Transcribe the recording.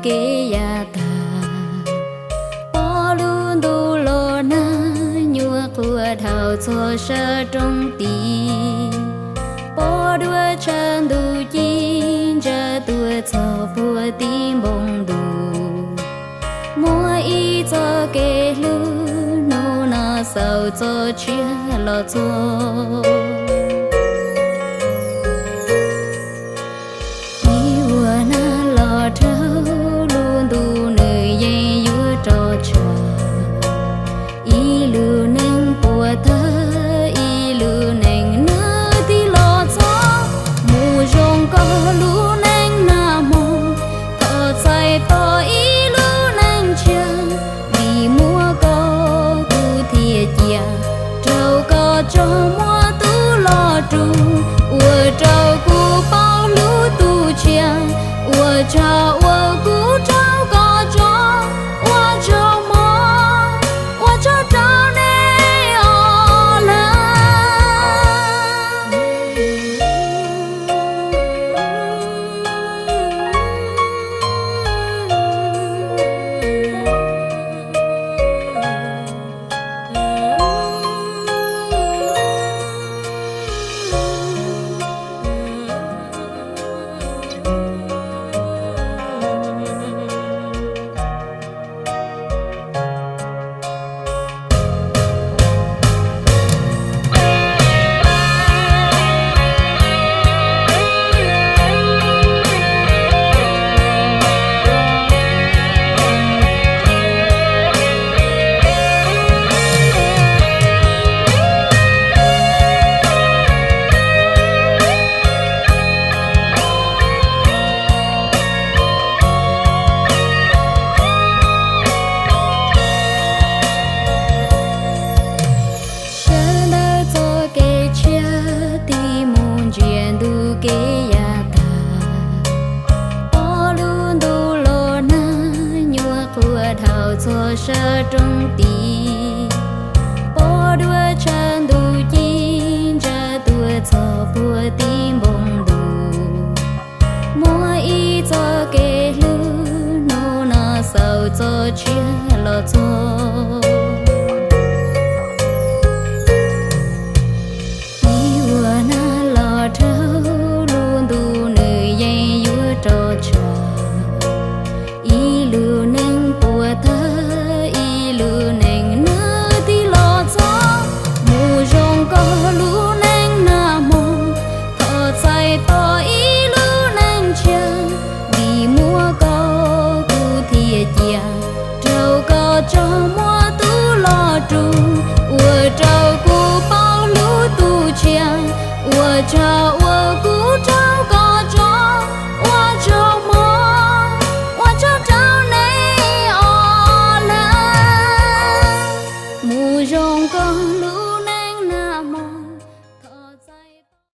kev ya tag. Pom lub ntuj los nag, nyuam qhuav dhau txog sab roob tid. Pom dua tshav ntuj ci ntsa tuaj txog puag tim npoo ntuj. Muaj ib txoj kev hlub hnub no xaus txoj tsiab los txog. Ib vuag nag los dhau, lub ntuj nws yeej yuav rau tshav. Ib lub neej puas tawg, ib lub neej nws tig los txog. Mus zoo koj lub neej nag hmo, thov txais tos ib lub neej tshiab. Vim muaj koj kuv thiaj cia, rau koj tso muaj tub los rus. Ua rau kuv paub hlub tus tshiab, ua tsaug uas kuv rau koj tso, ua tsaug mog, ua tsaug rau nej os lawm. Sawv ntawm txoj kev tshiab tig mus ntsia ntuj kev ya tag. Pom lub ntuj los nag, nyuam qhuav dhau txog sab roob tid. Pom dua tshav ntuj ci ntsa tuaj txog puag tim npoo ntuj. Muaj ib txoj kev hlub hnub no xaus txoj tsiab los txog. Ib vuag nag los dhau, lub ntuj nws yeej yuav rau tshav. Ib lub neej puas tawg, ib lub neej nws tig los txog. Mus zoo koj lub neej nag hmo, thov txais tos ib lub neej tshiab. Vim muaj koj kuv thiaj cia, rau koj tso muaj tub los rus. Ua rau kuv paub hlub tus tshiab, ua tsaug uas kuv